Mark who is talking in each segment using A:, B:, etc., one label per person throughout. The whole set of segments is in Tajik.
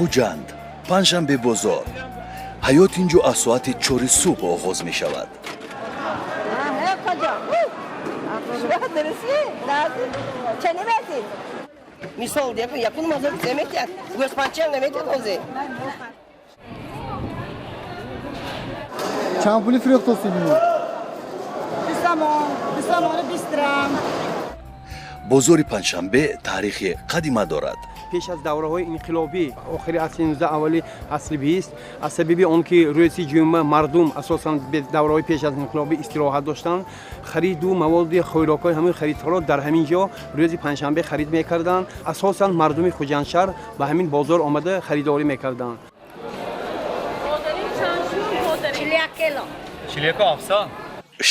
A: Хуҷанд, Панҷшанбе бозор. Ҳаёт ин ҷо аз соати 4-и субҳ оғоз мешавад.
B: Мисол, якун мазор наметиҳад, гӯспанчиам наметиҳад ҳозир.
C: Чанд пули фурӯхтостед ино?
D: 20 сомон, 20 сомони 20 дирам.
A: Бозори Панҷшанбе таърихи қадима дорад.
E: Пеш аз давраҳои инқилобӣ, охири асри 19, аввали асри 20, аз сабаби он ки рӯзи ҷумъа мардум асосан давраҳои пеш аз инқилобӣ истироҳат доштанд, хариду маводи хӯрокҳои ҳамин харидҳоро дар ҳамин ҷо рӯзи панҷшанбе харид мекарданд. Асосан мардуми Хуҷандшаҳр ба ҳамин бозор омада харидорӣ мекарданд.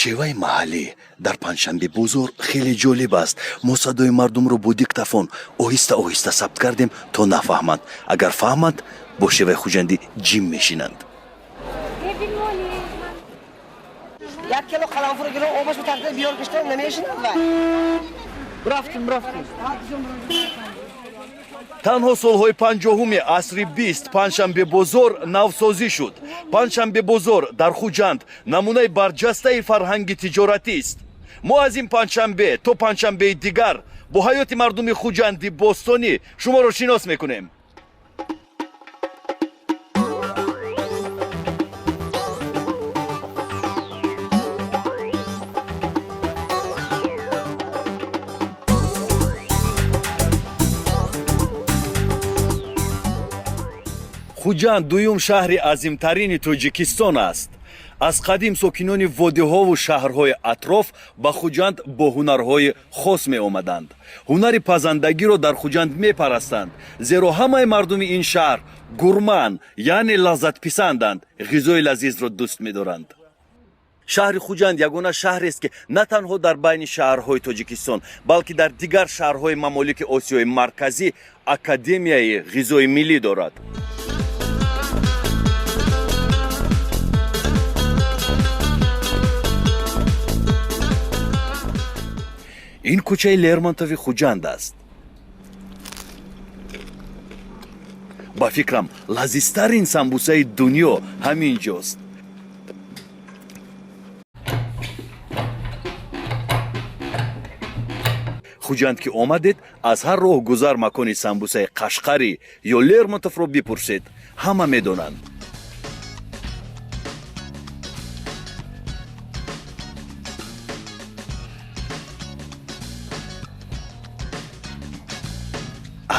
A: Шеваи маҳаллӣ дар Панҷшанбе бозор хеле ҷолиб аст. Мо садои мардумро бо диктафон оҳиста оҳиста сабт кардем, то нафаҳманд. Агар фаҳманд, бо шеваи хуҷандӣ ҷим мешинанд.
B: 1 кило қаламфур гиром, обаш битарта биёр гишта намешинад вай.
C: Рафтим, рафтим.
A: Танҳо солҳои 50-уми асри 20 Панҷшанбе бозор навсозӣ шуд. Панҷшанбе бозор дар Хуҷанд намунаи барҷастаи фарҳанги тиҷоратист. Мо аз ин панҷшанбе то панҷшанбеи дигар бо ҳаёти мардуми Хуҷанди бостонӣ шуморо шинос мекунем. Хуҷанд дуюм шаҳри азимтарини Тоҷикистон аст. Аз қадим сокинони водиҳову шаҳрҳои атроф ба Хуҷанд бо ҳунарҳои хос меомаданд. Ҳунари пазандагиро дар Хуҷанд мепарастанд, зеро ҳамаи мардуми ин шаҳр гурман, яъне лаззатписанданд, ғизои лазизро дӯст медоранд. Шаҳри Хуҷанд ягона шаҳрест, ки на танҳо дар байни шаҳрҳои Тоҷикистон, балки дар дигар шаҳрҳои мамолики Осиёи Марказӣ академияи ғизои миллӣ дорад. Ин кӯчаи Лермонтови Хуҷанд аст. Ба фикрам, лазизтарин самбусаи дунё ҳамин ҷост. Хуҷанд ки омадед, аз ҳар роҳ гузар макони самбусаи Қашқарӣ ё Лермонтовро бипурсед, ҳама медонанд.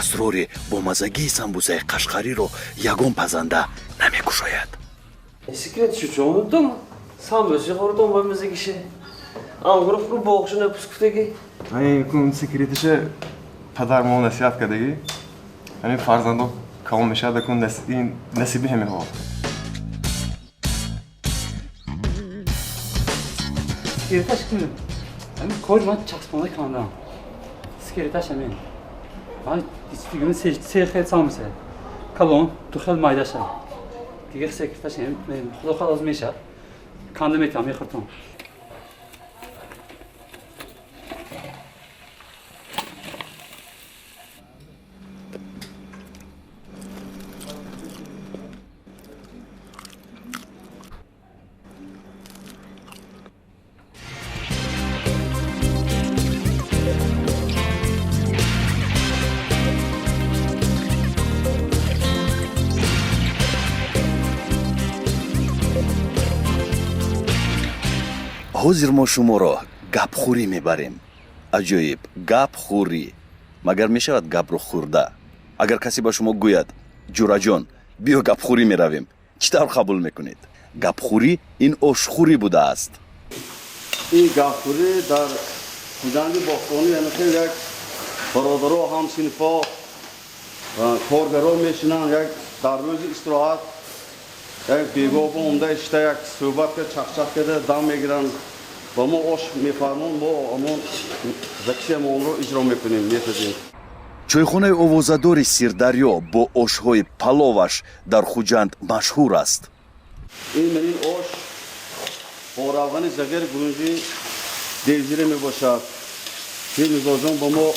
A: Асрори бомазагии самбусаи қашқариро ягон пазанда намекушояд.
F: Секрет чучондум, самбуси хӯрдум ба мазагише. Ангур фуру боғшуна пускуфтаги.
G: Ин секретише падар мо насиҳат кардагӣ. Ҳамин фарзандо калон мешавад, акун ин насиби ҳаминҳо.
H: Секреташ кун. Ҳамин кор ман часпонда кандам. Секреташ ҳамин. Ман дигар се хел самбуса. Калон, ду хел майдаша. Дигар секреташ ҳамин. Худо хоҳад, оз мешавад. Канда метавам, мехӯртам.
A: Ҳозир мо шуморо гапхӯрӣ мебарем. Аҷоиб, гапхӯрӣ! Магар мешавад гапро хӯрда? Агар касе ба шумо гӯяд: «Ҷураҷон, биё гапхӯрӣ меравем», чӣ тавр қабул мекунед? Гапхӯрӣ ин ошхӯрӣ будааст.
F: Ин гапхӯрӣ дар Хуҷанди бостонӣ яъне хеле як
I: Бародаро, ҳамсинфо, коргаро мешинанд, як дар рӯзи истироҳат як бегоҳ омда ишта як суҳбат кард, чақчақ карда дам мегиранд ва мо ош мефармон, мо ҳамон закисиамонро иҷро мекунем, мепазем.
A: Чойхонаи овозадори Сирдарё бо ошҳои паловаш дар Хуҷанд машҳур аст.
I: Ин манин ош бо равғани зағир, гурунҷи девзира мебошад, ки мизоҷон ба мо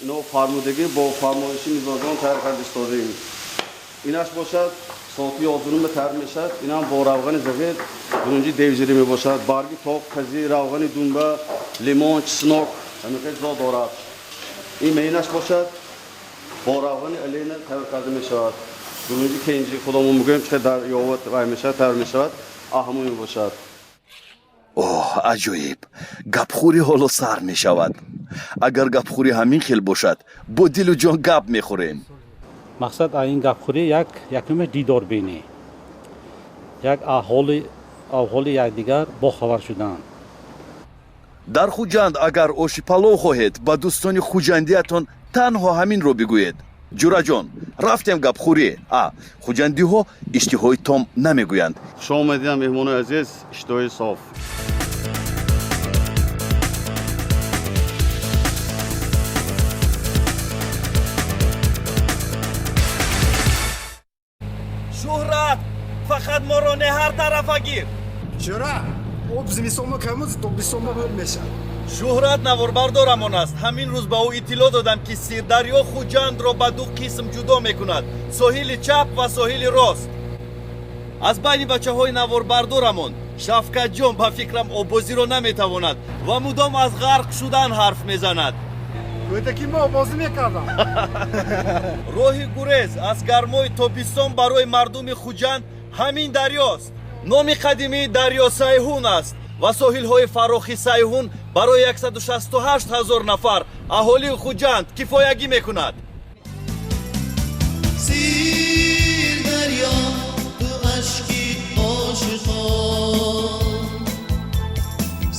I: ино фармудагӣ, бо фармоиши мизоҷон тайёр карда истодаем. Инаш бошад, соати 11 тайёр мешавад. Инам бо равғани зағир, гурунҷи девзира мебошад, барги тоқ, қази, равғани думба, лимон, чеснок, ҳамин чизо дорад. Ин меинаш бошад, бо равғани алена тайёр карда мешавад. Гурунҷи кенҷи худомон мегӯем, чӣ дар ёват вай мешавад, тайёр мешавад, аҳамун мебошад.
A: Оҳ, аҷоиб! Гапхӯрӣ ҳоло сар мешавад. Агар гапхӯрӣ ҳамин хел бошад, бо дилу ҷон гап мехӯрем.
H: Мақсад аз ин гапхӯрӣ як якуме дидорбинӣ, як аҳоли якдигар бохабар шудан.
A: Дар Хуҷанд агар оши палов хоҳед, ба дӯстони хуҷандиятон танҳо ҳаминро бигӯед: ҷураҷон, рафтем гапхӯрӣ. А хуҷандиҳо иштиҳои том намегӯянд.
I: Хуш омадед, меҳмонои азиз, иштиҳои соф.
A: Шӯҳрат, фақат моро не ҳар тарафа гир.
C: Чора об зимистонма камуз, тобистонма ҳол мешавад.
A: Шӯҳрат наворбардорамон аст. Ҳамин рӯз ба ӯ иттилоъ додам, ки Сирдарё Хуҷандро ба ду қисм ҷудо мекунад: соҳили чап ва соҳили рост. Аз байни бачаҳои наворбардорамон Шавкатҷон ба фикрам оббозиро наметавонад ва мудом аз ғарқ шудан ҳарф мезанад.
C: Кӯдаки мо оббозӣ мекардам.
A: Роҳи гурез аз гармои тобистон барои мардуми Хуҷанд ҳамин дарёст. Номи қадимии дарё Сайҳун аст ва соҳилҳои фарохи Сайҳун барои 168 ҳазор нафар аҳолии Хуҷанд кифоягӣ мекунад.
J: Сирдарё, ту ашки ошиқон,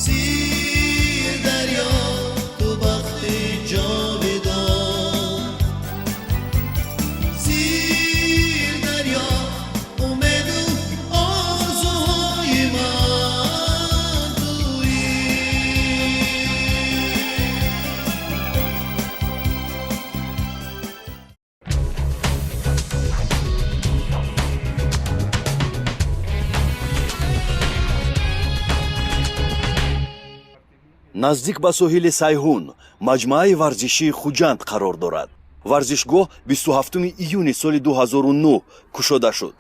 J: Сирдарё, ту бахти ҷовидон, Сирдарё, умеду орзуҳои ман туӣ.
A: Наздик ба соҳили Сайҳун маҷмӯаи варзишии Хуҷанд қарор дорад. Варзишгоҳ 27 июни соли 2009 кушода шуд.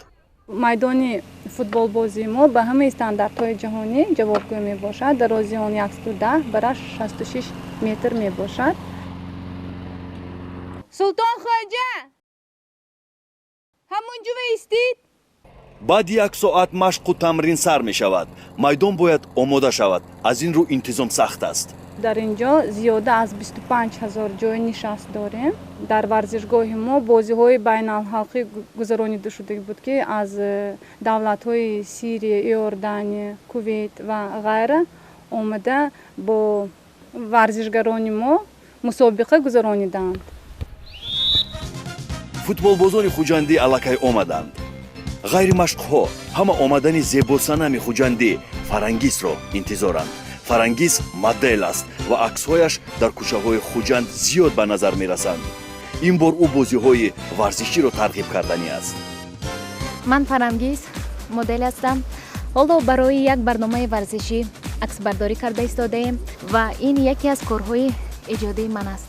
K: Майдони футболбозии мо ба ҳамаи стандартҳои ҷаҳонӣ ҷавобгӯ мебошад. Дарозии он 110 бараш 66 метр мебошад. Султон хоҷа, ҳамун ҷува истид.
A: Баъди як соат машқу тамрин сар мешавад. Майдон бояд омода шавад, аз ин рӯ интизом сахт аст.
K: Дар ин ҷо зиёда аз 25 ҳазор ҷои нишаст дорем. Дар варзишгоҳи мо бозиҳои байналхалқӣ гузаронида шуда буд, ки аз давлатҳои Сирия, Иордания, Кувейт ва ғайра омада бо варзишгарони мо мусобиқа гузарониданд.
A: Футболбозони хуҷандӣ аллакай омаданд. Ғайри машқҳо ҳама омадани зебосанами хуҷандӣ Фарангисро интизоранд. Фарангис модел аст ва аксҳояш дар кӯчаҳои Хуҷанд зиёд ба назар мерасанд. Ин бор ӯ бозиҳои варзиширо тарғиб карданӣ аст.
L: Ман Фарангиз, модел ҳастам. Ҳоло барои як барномаи варзишӣ аксбардорӣ карда истодаем ва ин яке аз корҳои эҷодии ман аст.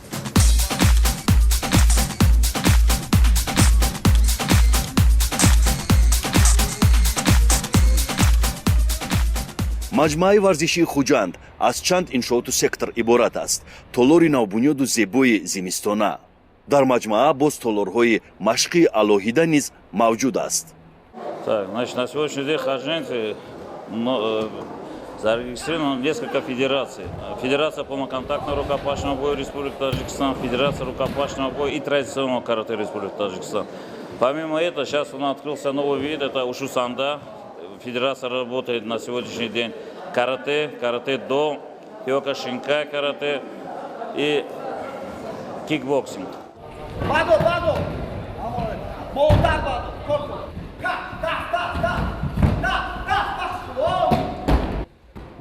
A: Маҷмӯаи варзишии Хуҷанд аз чанд иншооту сектор иборат аст. Толори навбунёду зебои зимистона. Дар маҷмӯа боз толорҳои машқии алоҳида низ мавҷуд аст.
M: Так, значит, на сегодняшний день худжандцы зарегистрировано несколько федераций. Федерация полноконтактного рукопашного боя Республики Таджикистан, Федерация рукопашного боя и традиционного карате Республики Таджикистан. Помимо этого, сейчас у нас открылся новый вид, это ушу-санда. Федерация работает на сегодняшний день карате, карате-до, киокушинкай карате и кикбоксинг.
N: Бадо, бадо! Болтар бадо!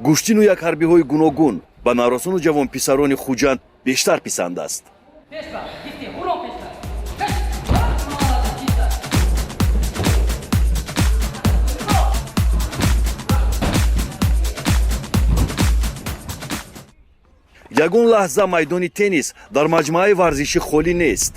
A: Гӯштину як ҳарбиҳои гуногун ба наврасону ҷавонписарони Хуҷанд бештар писанд аст. Ягон лаҳза майдони теннис дар маҷмӯаи варзишӣ холӣ нест.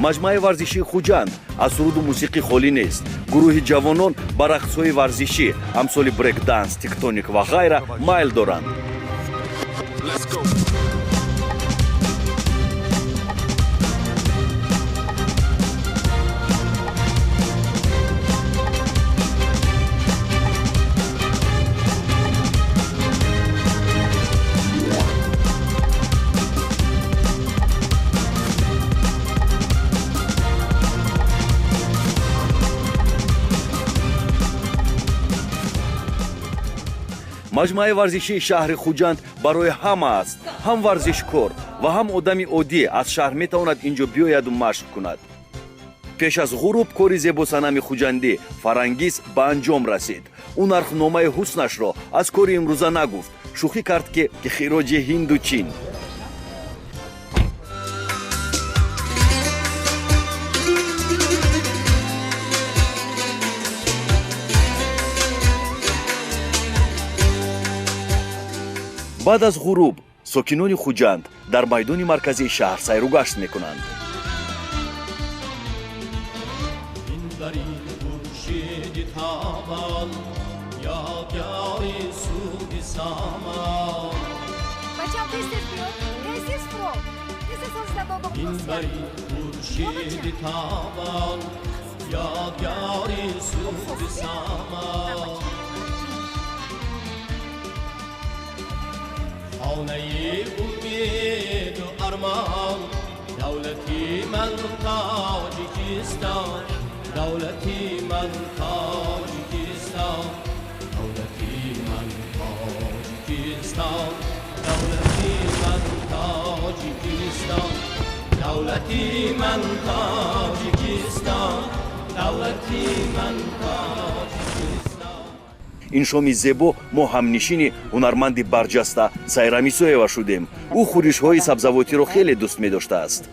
A: Маҷмӯаи варзишии Хуҷанд аз суруду мусиқӣ холӣ нест. Гурӯҳи ҷавонон ба рақсҳои варзишӣ амсоли брекданс, тектоник ва ғайра майл доранд. Маҷмӯаи варзишии шаҳри Хуҷанд барои ҳама аст. Ҳам варзишкор ва ҳам одами оддӣ аз шаҳр метавонад инҷо биёяду машқ кунад. Пеш аз ғуруб кори зебосанами хуҷандӣ Фарангиз ба анҷом расид. Ӯ нархномаи ҳуснашро аз кори имрӯза нагуфт, шӯхӣ кард, ки хироҷи ҳинду Чин. Баъд аз ғуруб сокинони Хуҷанд дар майдони марказии шаҳр сайругашт мекунанд.
J: Хонаи умеду армон, давлати ман Тоҷикистон, давлати ман Тоҷикистон, давлати ман Тоҷикистон, давлати ман Тоҷикистон, давлати ман Тоҷикистон, давлати ман Тоҷикистон.
A: Ин шоми зебо мо ҳамнишини ҳунарманди барҷаста Сайрам Исоева шудем. Ӯ хӯришҳои сабзавотиро хеле дӯст медоштааст.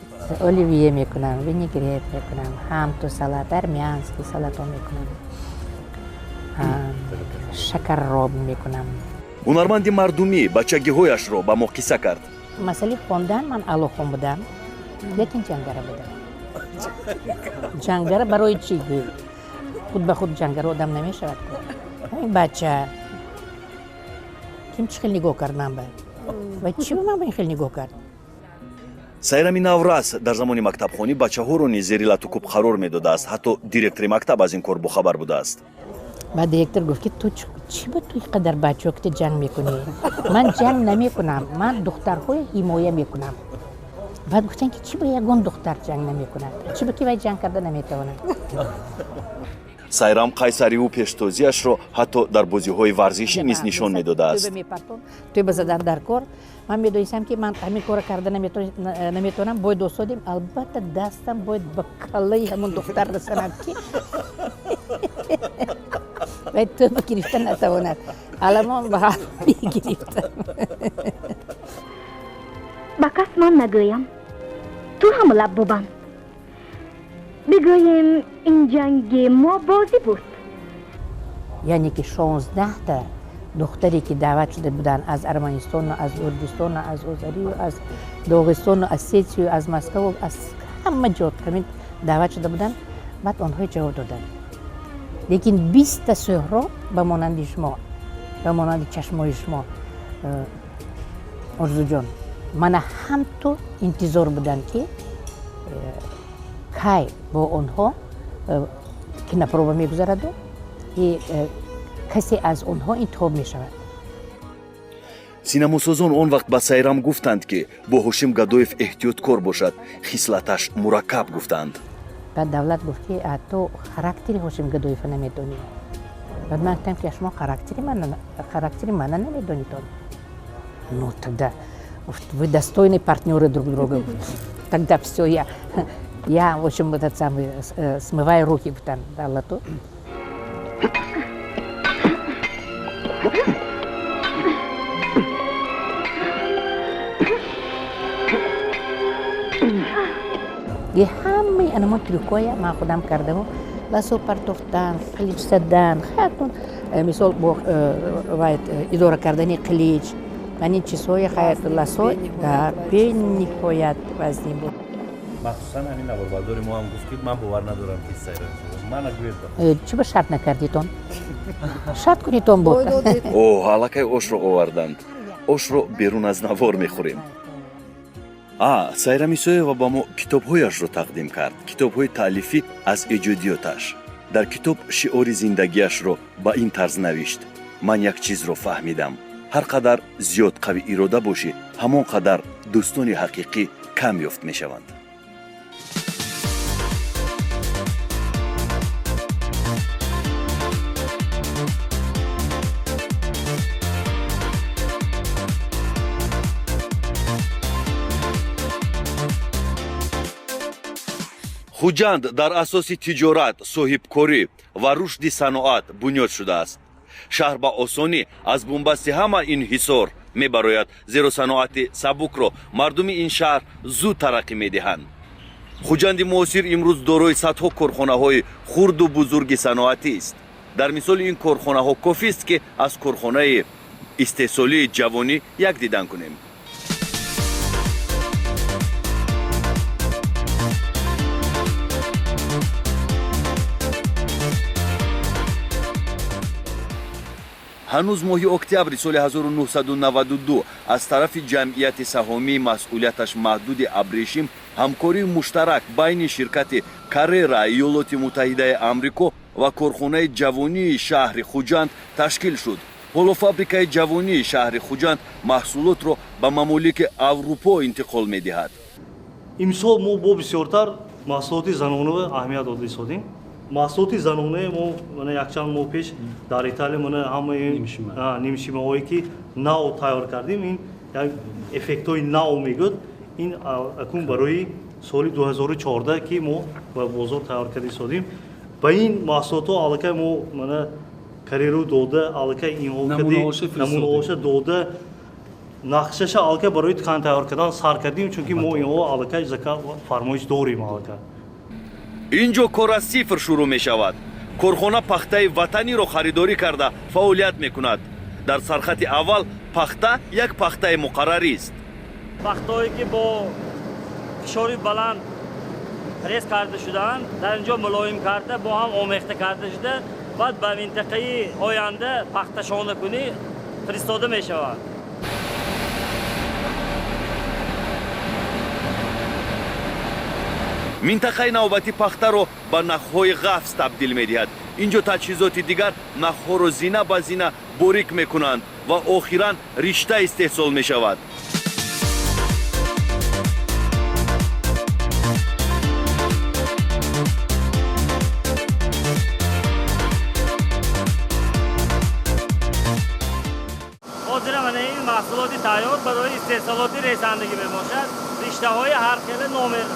O: Оливье мекунам, винегрет мекунам, ҳамту салат, армянский салато мекунам, шакарроб мекунам.
A: Ҳунарманди мардумӣ бачагиҳояшро ба мо қисса кард.
O: Масъалаи хондан, ман аълохон будам, лекин ҷангара будам. Ҷангара барои чӣ гӯй? Худ ба худ ҷангара одам намешавад. Ин бача ким чӣ хел нигоҳ кард ман ба? Ва чӣ ба ман ба ин хел нигоҳ кард?
A: Сайрами наврас дар замони мактабхонӣ бачаҳоро низ зери латукӯб қарор медодааст. Ҳатто директори мактаб аз ин кор бохабар будааст.
O: Баъд директор гуфт, ки ту чӣ ба ту ин қадар бачаҳо ки ҷанг мекунӣ? Ман ҷанг намекунам, ман духтарҳои ҳимоя мекунам. Баъд гуфтанд, ки чӣ ба ягон духтар ҷанг намекунад? Чӣ ба ки вай ҷанг карда наметавонад?
A: Сайрам қайсариву пештозиашро ҳатто дар бозиҳои варзишӣ низ нишон медодааст.
O: Тӯй ба задан дар кор. Ман медонистам, ки ман ҳамин корро карда наметавонам, бояд осодем. Албатта, дастам бояд ба каллаи ҳамон духтар расонад, ки вай тӯба гирифта натавонад. Аламон ба ҳар мегирифтам.
P: Ба кас ман нагӯям, ту ҳам лаб бубанд. Бигӯем, ин ҷанги мо бозӣ буд.
O: Яъне ки 16-та духтаре, ки даъват шуда буданд аз Арманистону, аз Гурҷистону, аз Озарию, аз Доғистону, аз Сетсию, аз Москву, аз ҳама ҷо ҳамин даъват шуда буданд, баъд онҳо ҷавоб доданд. Лекин 20-та сӯҳро ба монанди шумо, ба монанди чашмои шумо, Орзуҷон, мана ҳамту интизор буданд, ки кай бо онҳо кинопроба мегузараду и касе аз онҳо интихоб мешавад.
A: Синамосозон он вақт ба Сайрам гуфтанд, ки бо Ҳошим Гадоев эҳтиёткор бошад, хислаташ мураккаб, гуфтанд.
O: Баъд Давлат гуфт, ки ту характери Ҳошим Гадоева намедонӣ. Баъд ман гуфтам, ки шумо характери мана намедонитон. Ну, тогда вы достойны партнеры друг друга. Тогда все, я, в общем, этот самый, смываю руки там, да, лото. И ҳамаи анамон трюкоя ман худам кардаму, ласо партофтан, қилич задан, хатун мисол бо идора кардани қилич, ман ин чизҳои ласо бениҳоят вазнин буд.
A: Махсусан ҳамин наворбардори мо ҳам гуфт, ки ман бовар надорам, ки сайра мана гӯед.
O: Чӣ ба шарт накардитон? Шарт кунитон буд.
A: О, аллакай ошро оварданд. Ошро берун аз навор мехӯрем. А Сайра Мисоева ба мо китобҳояшро тақдим кард, китобҳои таълифӣ аз эҷодиёташ. Дар китоб шиори зиндагиашро ба ин тарз навишт: «Ман як чизро фаҳмидам: ҳар қадар зиёд қавӣ ирода бошӣ, ҳамон қадар дӯстони ҳақиқӣ кам ёфт мешаванд». Хуҷанд дар асоси тиҷорат, соҳибкорӣ ва рушди саноат бунёд шудааст. Шаҳр ба осонӣ аз бунбасти ҳама инҳисор мебарояд, зеро саноати сабукро мардуми ин шаҳр зуд тараққӣ медиҳанд. Хуҷанди муосир имрӯз дорои садҳо корхонаҳои хурду бузурги саноатист. Дар мисоли ин корхонаҳо кофист, ки аз корхонаи истеҳсолии Ҷавонӣ як дидан кунем. Ҳанӯз моҳи октябри соли 1992 аз тарафи ҷамъияти саҳомии масъулияташ маҳдуди «Абрешим» ҳамкории муштарак байни ширкати «Карера» Иёлоти Муттаҳидаи Амрико ва корхонаи Ҷавонии шаҳри Хуҷанд ташкил шуд. Ҳоло фабрикаи Ҷавонии шаҳри Хуҷанд маҳсулотро ба мамолики Аврупо интиқол медиҳад.
Q: Имсол мо бо бисёртар маҳсулоти занонава аҳамият дода истодем. Маҳсулоти занонаи мо мана якчанд моҳ пеш дар Италия мана ҳамаи нимшимаҳое ки нав тайёр кардем, ин як эффектҳои нав мегӯяд. Ин акун барои соли 2014 ки мо ба бозор тайёр карда истодем. Ба ин маҳсулотҳо аллакай мо мана кареру дода, аллакай инҳо намунаҳоша дода, нақшаша аллакай барои ткан тайёр кардан сар кардем, чунки мо инҳо аллакай заказ фармоиш дорем аллакай.
A: Ин ҷо кор аз сифр шурӯъ мешавад. Корхона пахтаи ватаниро харидорӣ карда фаъолият мекунад. Дар сархати аввал пахта як пахтаи муқаррарист.
F: Пахтаое ки бо фишори баланд пресс карда шудаанд, дар ин ҷо мулоим карда, бо ҳам омехта карда шуда, баъд ба минтақаи оянда пахташонакунӣ фиристода мешавад.
A: Минтақаи навбатӣ пахтаро ба нахҳои ғафз табдил медиҳад. Ин ҷо таҷҳизоти дигар нахҳоро зина ба зина борик мекунанд ва охиран ришта истеҳсол мешавад.
F: Ҳозира мана ин маҳсулоти тайёр барои истеҳсолоти ресандагӣ мебошад. Риштаҳои ҳар хела номер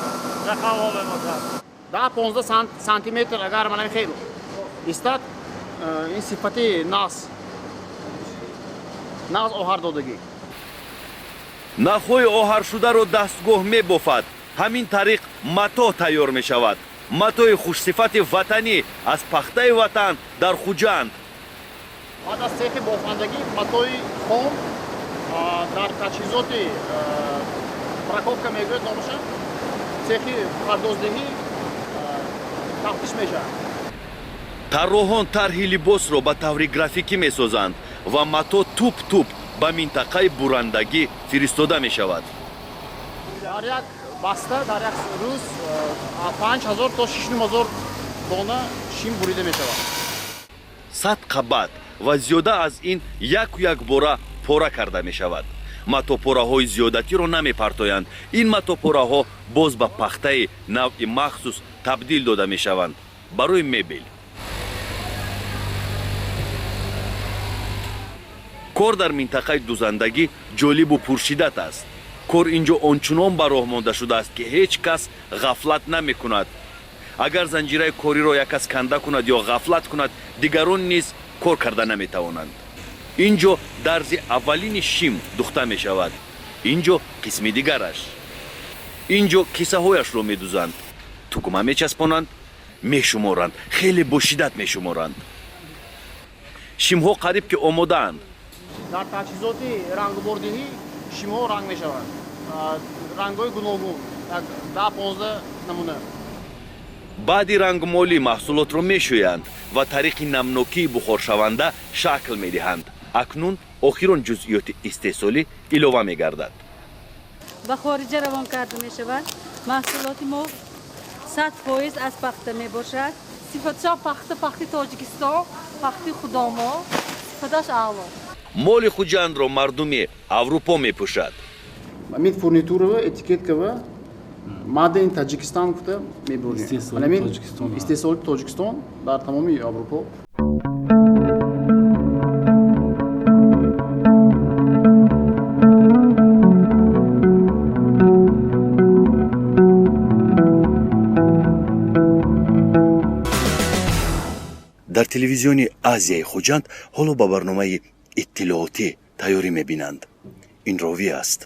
F: рақамҳо мебошад.
R: 10-15 сантиметр агар мана хел истад, ин сифати нағз оҳар додагӣ.
A: Нахҳои оҳаршударо дастгоҳ мебофад. Ҳамин тариқ матоъ тайёр мешавад, матои хушсифати ватанӣ аз пахтаи ватан дар Хуҷанд.
R: Баъд аз цехи бофандагӣ матои хом дар таҷҳизоти проковка мегӯяд номаша, цехи пардоздиҳӣ тафтиш мешавад.
A: Тарроҳон тарҳи либосро ба таври графикӣ месозанд ва матоъ туп туп ба минтақаи бурандагӣ фиристода мешавад.
R: Дар як баста дар як рӯз 5000 то 6500 дона шим бурида мешавад.
A: 100 қабат ва зиёда аз ин яку якбора пора карда мешавад. Матопораҳои зиёдатиро намепартоянд. Ин матопораҳо боз ба пахтаи навъи махсус табдил дода мешаванд барои мебел. Кор дар минтақаи дузандагӣ ҷолибу пуршиддат аст. Кор ин ҷо ончунон ба роҳ монда шудааст, ки ҳеҷ кас ғафлат намекунад. Агар занҷираи кориро як кас канда кунад ё ғафлат кунад, дигарон низ кор карда наметавонанд. Ин ҷо дарзи аввалини шим духта мешавад, ин ҷо қисми дигараш, ин ҷо кисаҳояшро медузанд, тугма мечаспонанд, мешуморанд, хеле бо шиддат мешуморанд. Шимҳо қариб ки омодаанд.
R: Дар таҷҳизоти рангубордиҳӣ шимҳо ранг мешаванд, рангҳои гуногун, як 10-15 намуна.
A: Баъди рангмолӣ маҳсулотро мешӯянд ва тариқи намнокии бухоршаванда шакл медиҳанд. Акнун охирон ҷузъиёти истеҳсолӣ илова мегардад.
S: Ба хориҷа равон карда мешавад. Маҳсулоти мо 100% аз пахта мебошад. Сифатшо пахта, пахти Тоҷикистон, пахти худомо, сифаташ аъло.
A: Моли Хуҷандро мардуми Аврупо мепӯшад.
R: Ҳамин фурнитурава этикеткава Made in Таҷикистон гуфта мебурем. Истеҳсоли Тоҷикистон дар тамоми Аврупо.
A: Дар телевизиони Азияи Хуҷанд ҳоло ба барномаи иттилоотӣ тайёрӣ мебинанд. Ин ровӣ аст.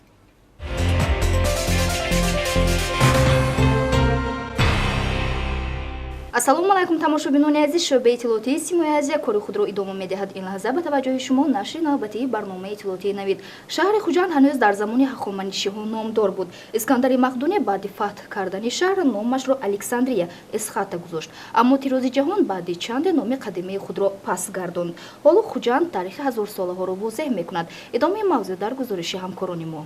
L: Ассалому алайкум, тамошобинони азиз. Шӯъбаи иттилоотии Симои Азия кори худро идома медиҳад. Ин лаҳза ба таваҷҷӯҳи шумо нашри навбатии барномаи иттилоотии Навид. Шаҳри Хуҷанд ҳанӯз дар замони ҳахоманишиҳо номдор буд. Искандари Мақдунӣ баъди фатҳ кардани шаҳр номашро Александрия Эсхата гузошт, аммо тирози ҷаҳон баъди чанде номи қадимаи худро пас гардонд. Ҳоло Хуҷанд таърихи ҳазорсолаҳоро возеҳ мекунад. Идомаи мавзӯъ дар гузориши ҳамкорони мо.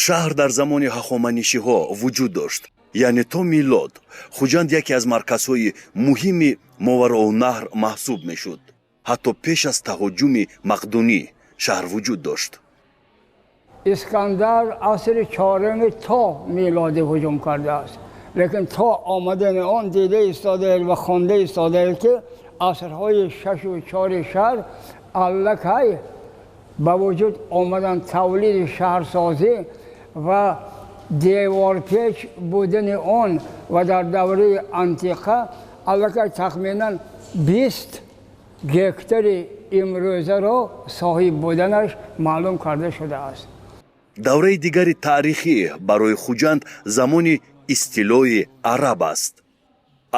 A: Шаҳр дар замони ҳахоманишиҳо вуҷуд дошт, яъне то милод. Хуҷанд яке аз марказҳои муҳими Мовароуннаҳр маҳсуб мешуд. Ҳатто пеш аз таҳоҷуми мақдунӣ шаҳр вуҷуд дошт.
T: Искандар асри чоруми то милодӣ ҳуҷум кардааст, лекин то омадани он дида истодаед ва хонда истодаед, ки асрҳои шашу чори шаҳр аллакай ба вуҷуд омадан, тавлиди шаҳрсозӣ ва деворпеч будани он ва дар давраи антиқа аллакай тахминан 20 гектари имрӯзаро соҳиб буданаш маълум карда шудааст.
A: Давраи дигари таърихӣ барои Хуҷанд замони истилои араб аст.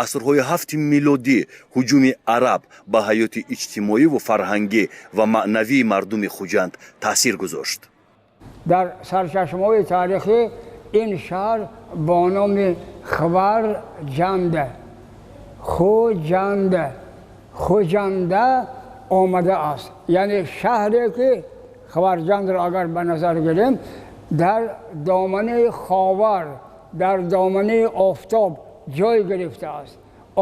A: Асрҳои ҳафти милодӣ ҳуҷуми араб ба ҳаёти иҷтимоиву фарҳангӣ ва маънавии мардуми Хуҷанд таъсир гузошт.
T: Дар сарчашмаҳои таърихӣ ин шаҳр бо номи Хварҷанда, Хуҷанда, Хуҷанда омадааст, яъне шаҳре ки Хварҷандро агар ба назар гирем, дар доманаи Ховар, дар доманаи офтоб ҷой гирифтааст,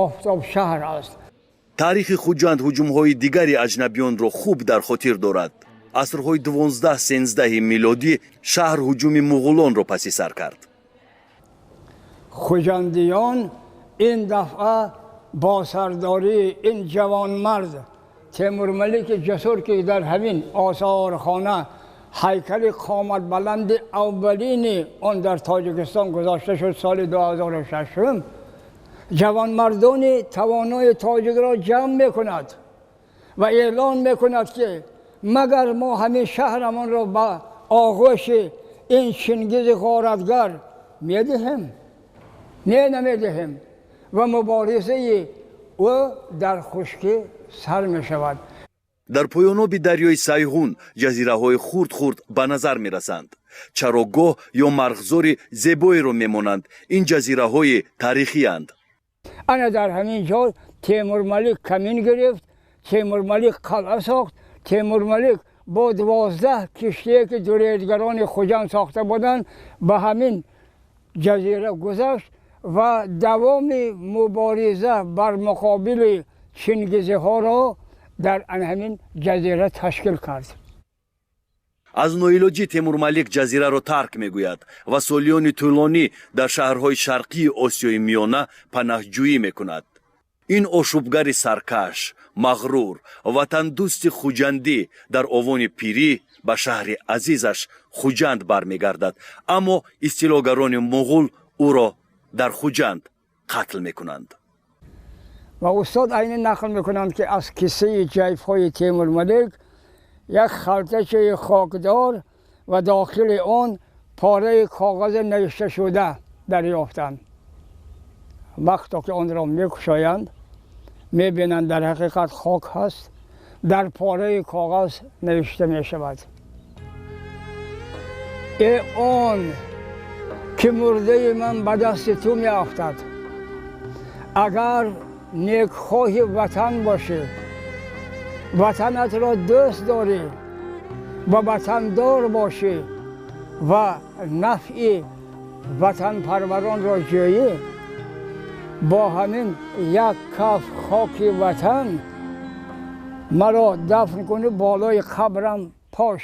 T: офтоб шаҳр аст.
A: Таърихи Хуҷанд ҳуҷумҳои дигари аҷнабиёнро хуб дар хотир дорад. Асрҳои 12-13 милодӣ шаҳр ҳуҷуми муғулонро паси сар кард.
T: Хуҷандиён ин дафъа бо сардории ин ҷавонмард Темурмалики ҷасур, ки дар ҳамин осорхона ҳайкали қоматбаланди аввалини он дар Тоҷикистон гузошта шуд соли 2006, ҷавонмардони тавонои тоҷикро ҷамъ мекунад ва эълон мекунад, ки магар мо ҳамин шаҳрамонро ба оғӯши ин Чингизи ғоратгар медиҳем? Не, намедиҳем. Ва муборизаи ӯ дар хушкӣ сар мешавад.
A: Дар поёноби дарёи Сайҳун ҷазираҳои хурд-хурд ба назар мерасанд. Чарогоҳ ё марғзори зебоеро мемонанд. Ин ҷазираҳои таърихиянд.
T: Ана дар ҳамин ҷо Темурмалик камин гирифт, Темурмалик қалъа сохт. Темурмалик бо 12 киштие, ки дуредгарони Хуҷанд сохта буданд, ба ҳамин ҷазира гузашт ва давоми мубориза бар муқобили чингизиҳоро дар ҳамин ҷазира ташкил кард.
A: Аз ноилоҷӣ Темурмалик ҷазираро тарк мегӯяд ва солиёни тӯлонӣ дар шаҳрҳои шарқии Осиёи Миёна панаҳҷӯӣ мекунад. Ин ошӯбгари саркаш Мағрур, ватандӯсти хуҷандӣ дар овони пирӣ ба шаҳри азизаш Хуҷанд бармегардад, аммо истилогарони муғул ӯро дар Хуҷанд қатл мекунанд.
T: Ва устод айни нақл мекунанд, ки аз киссаи ҷайбҳои Темурмалик як халтачаи хокдор ва дохили он пораи коғази навишташуда дарёфтанд. Вақто ки онро мекушоянд, мебинанд, дар ҳақиқат хок ҳаст, дар пораи коғаз навишта мешавад: «Э он ки мурдаи ман ба дасти ту меафтад, агар некхоҳи ватан бошӣ, ватанатро дӯст дорӣ ва ватандор бошӣ ва нафъи ватанпарваронро ҷӯӣ, бо ҳамин як каф хоки ватан маро дафн кунӣ, болои қабрам пош».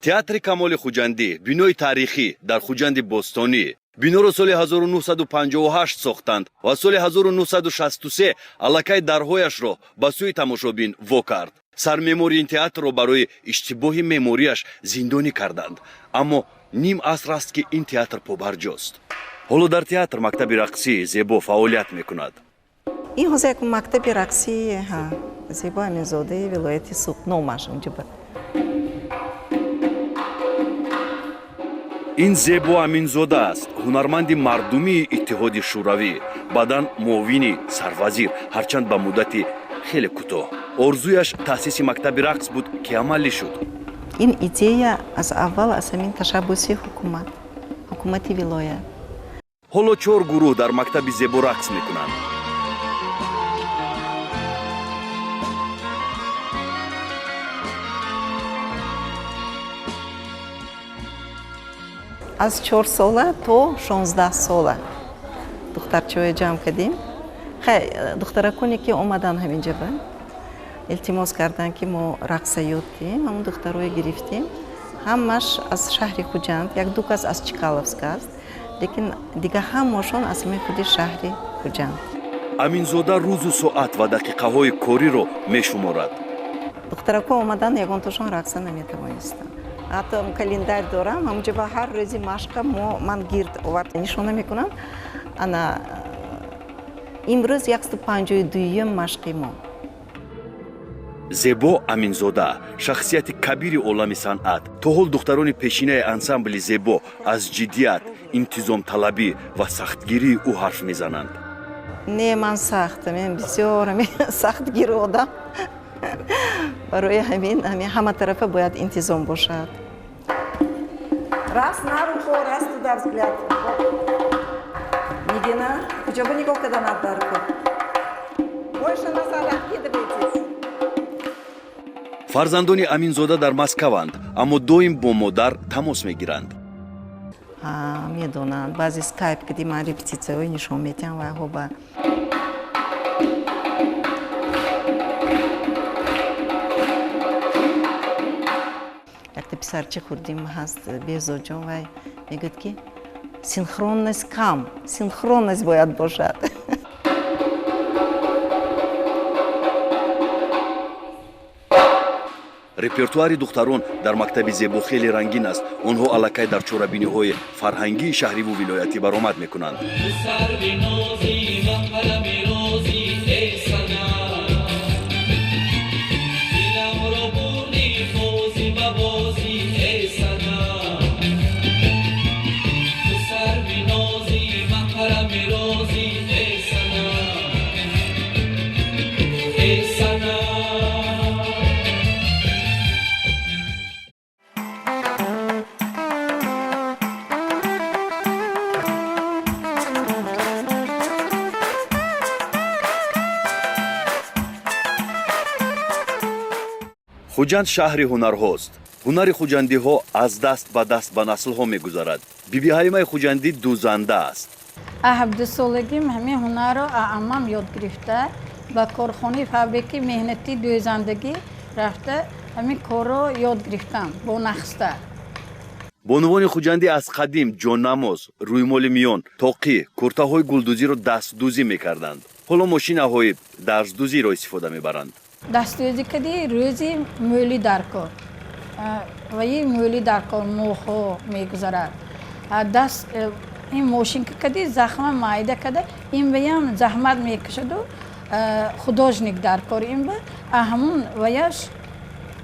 A: Театри Камоли Хуҷандӣ, бинои таърихӣ дар Хуҷанди бостонӣ. Биноро соли 1958 сохтанд ва соли 1963 аллакай дарҳояшро ба сӯи тамошобин во кард. Сармеъмори ин театрро барои иштибоҳи меъмориаш зиндонӣ карданд, аммо ним аср аст, ки ин театр побарҷост. Ҳоло дар театр мактаби рақсии Зебо фаъолият мекунад.
U: Ин ҳозир як мактаби рақсии Зебо Аминзодаи вилояти Суғд номаш унҷо.
A: Ин Зебо Аминзода аст, ҳунарманди мардумии Иттиҳоди Шӯравӣ, баъдан муовини сарвазир, ҳарчанд ба муддати хеле кӯтоҳ. Орзуяш таъсиси мактаби рақс буд, ки амалӣ шуд.
U: Ин идея аз аввал аз ҳамин ташаббуси ҳукумати вилоят.
A: Ҳоло чор гурӯҳ дар мактаби Зебо рақс мекунанд.
U: Аз 4 сола то 16 сола духтарчаҳое ҷамъ кардем. Хай, духтараконе ки омаданд ҳаминҷа ба илтимос карданд, ки мо рақса ёд диҳем, ҳамон духтарое гирифтем. Ҳамаш аз шаҳри Хуҷанд, як ду кас аз Чкаловск аст, лекин дигар ҳамашон аз ҳамин худи шаҳри Хуҷанд.
A: Аминзода рӯзу соат ва дақиқаҳои кориро мешуморад.
U: Духтарако омаданд, ягонтошон рақса наметавонистанд. Ҳатто календарь дорам, ҳамунҷо ба ҳар рӯзи машқа мо ман гирд овард нишона мекунам. Ана имрӯз 152-юм машқи мо.
A: Зебо Аминзода, шахсияти кабири олами санъат. То ҳол духтарони пешинаи ансамбли Зебо аз ҷиддият, интизомталабӣ ва сахтгирии ӯ ҳарф мезананд.
U: Не, ман сахт, мен бисёр сахтгир одам. Барои ҳамин ҳама тарафа бояд интизом бошад. Раз на руку, раз туда взгляд. Нигина, куҷоба нигоҳ карданат дар кор? Больше назад откидывайтесь.
A: Фарзандони Аминзода дар Москаванд, аммо доим бо модар тамос мегиранд.
U: Медонанд, баъзе скайп кади ман репетитсияҳои нишон медиҳам вайҳо ба. Якта писарчи хурдим ҳаст, Беҳзодҷон, вай мегӯяд, ки синхронность кам, синхронность бояд бошад.
A: Репертуари духтарон дар мактаби Зебо хеле рангин аст. Онҳо аллакай дар чорабиниҳои фарҳангии шаҳриву вилоятӣ баромад мекунанд.
J: Сарви нози, маҳрами рози, эй санам, диламро бурди бозӣ ба бозӣ, эй санам, ту сарви нози, маҳрами рози, эй санам, эй санам.
A: Хуҷанд шаҳри ҳунарҳост. Ҳунари хуҷандиҳо аз даст ба даст ба наслҳо мегузарад. Биби Ҳалимаи Хуҷандӣ дӯзанда аст.
V: 17 солагим ҳамин ҳунарро аммам ёд гирифта.
D: Ба корхонаи фабрики меҳнатӣ дӯзандагӣ рафта, ҳамин корро ёд гирифтам бо нахста.
A: Бонувони хуҷандӣ аз қадим ҷоннамоз, рӯймоли миён, тоқӣ, куртаҳои гулдӯзиро дастдӯзӣ мекарданд. Ҳоло мошинаҳои дарздӯзиро истифода мебаранд.
D: Дастдӯзӣ кади рӯзи мӯлӣ дар кор ваи мӯлӣ дар кор моҳҳо мегузарад. Даст ин мошинка кади захма майда када, ин ваям заҳмат мекашаду художник дар кор, ин ба ҳамун ваяш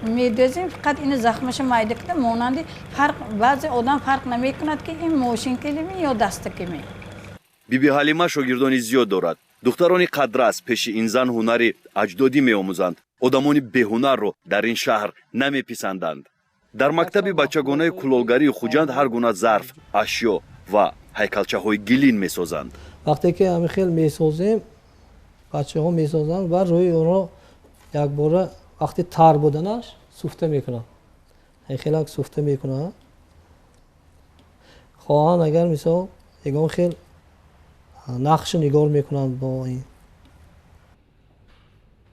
D: медӯзем, фақат ина захмаша майда када, монанди фарқ, баъзе одам фарқ намекунад, ки ин мошинкалими ё дастакими.
A: Биби Ҳалима шогирдони зиёд дорад. Духтарони қадрас пеши ин зан ҳунари аҷдодӣ меомӯзанд. Одамони беҳунарро дар ин шаҳр намеписанданд. Дар мактаби бачагонаи кулолгарии Хуҷанд ҳар гуна зарф, ашё ва ҳайкалчаҳои гилин месозанд.
V: Вақте ки ҳамин хел месозем, бачаҳо месозанд ва рӯи онро якбора вақти тар буданаш суфта мекунанд, хелак суфта мекунанд. Хоҳанд агар, мисол, ягон хел нақшу нигор мекунанд бо ин.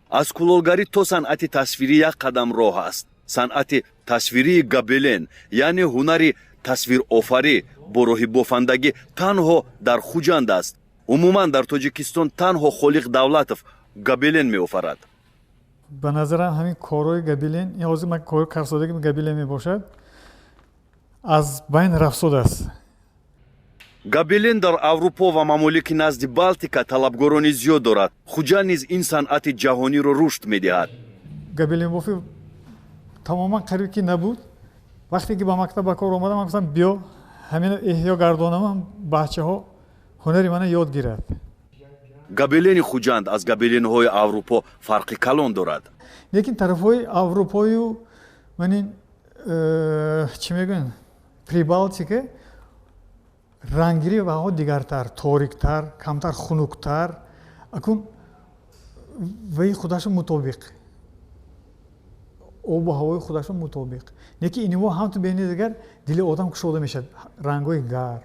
A: Аз кулолгарӣ то санъати тасвирӣ як қадам роҳ аст. Санъати тасвирии гобелен, яъне ҳунари тасвирофарӣ бо роҳи бофандагӣ, танҳо дар Хуҷанд аст. Умуман дар Тоҷикистон танҳо Холиқ Давлатов гобелен меофарад.
W: Ба назарам, ҳамин корҳои гобелен, ин ҳозир ман кори карсодаги гобелен мебошад, аз байн рафтодааст.
A: Гобелен дар Аврупо ва мамолики назди Балтика талабгорони зиёд дорад. Хуҷанд низ ин санъати ҷаҳониро рушд медиҳад.
W: Гобеленбофӣ тамоман қариб ки набуд. Вақте ки ба мактаб ба кор омадам, ман гуфтам, биё ҳамино эҳё гардонамам, бачаҳо ҳунари мана ёд гирад.
A: Гобелени Хуҷанд аз гобеленҳои Аврупо фарқи калон дорад.
W: Лекин тарафҳои аврупою манин чӣ мегӯянд, Прибалтика, ранггирӣ ваҳо дигартар, ториктар, камтар хунуктар. Акун ваи худашо мутобиқ, обу ҳавои худашо мутобиқ. Лекин инҳо ҳамту бени дигар дили одам кушода мешавад, рангҳои гарм.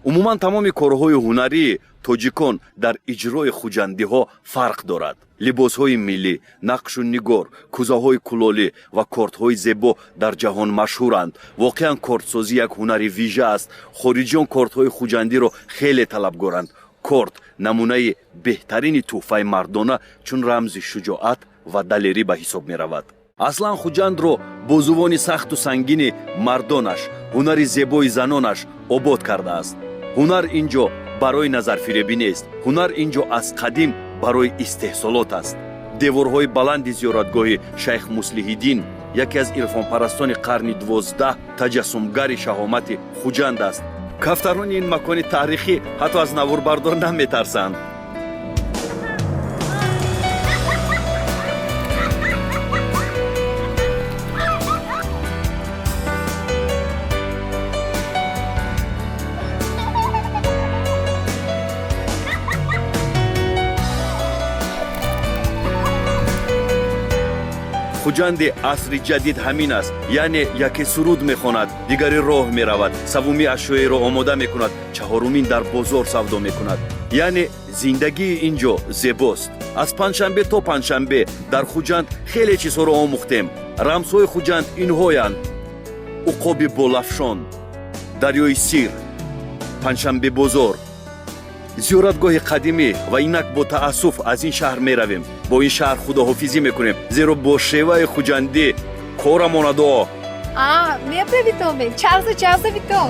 A: Умуман тамоми корҳои ҳунарии тоҷикон дар иҷрои хуҷандиҳо фарқ дорад. Либосҳои миллӣ, нақшу нигор, кӯзаҳои кулолӣ ва кортҳои зебо дар ҷаҳон машҳуранд. Воқеан, кортсозӣ як ҳунари вижа аст. Хориҷиён кортҳои хуҷандиро хеле талабгоранд. Корт намунаи беҳтарини тӯҳфаи мардона, чун рамзи шуҷоат ва далерӣ ба ҳисоб меравад. Аслан Хуҷандро бозувони сахту сангини мардонаш, ҳунари зебои занонаш обод кардааст. Ҳунар ин ҷо барои назарфиребӣ нест. Ҳунар ин ҷо аз қадим барои истеҳсолот аст. Деворҳои баланди зиёратгоҳи Шайх Муслиҳиддин, яке аз ирфонпарастони қарни 12, таҷассумгари шаҳомати Хуҷанд аст. Кафтарони ин макони таърихӣ ҳатто аз наворбардор наметарсанд. Хуҷанди асри ҷадид ҳамин аст, яъне яке суруд мехонад, дигаре роҳ меравад, саввумӣ ашёеро омода мекунад, чаҳорумин дар бозор савдо мекунад. Яъне зиндагии ин ҷо зебост. Аз панҷшанбе то панҷшанбе дар Хуҷанд хеле чизҳоро омӯхтем. Рамзҳои Хуҷанд инҳоянд: уқоби болафшон, дарёи Сир, Панҷшанбе бозор, зиёратгоҳи қадимӣ. Ва инак бо таассуф аз ин шаҳр меравем, бо ин шаҳр худоҳофизӣ мекунем, зеро бо шеваи хуҷандӣ корамонадо.
X: Меправитоме, чавза чавза битом.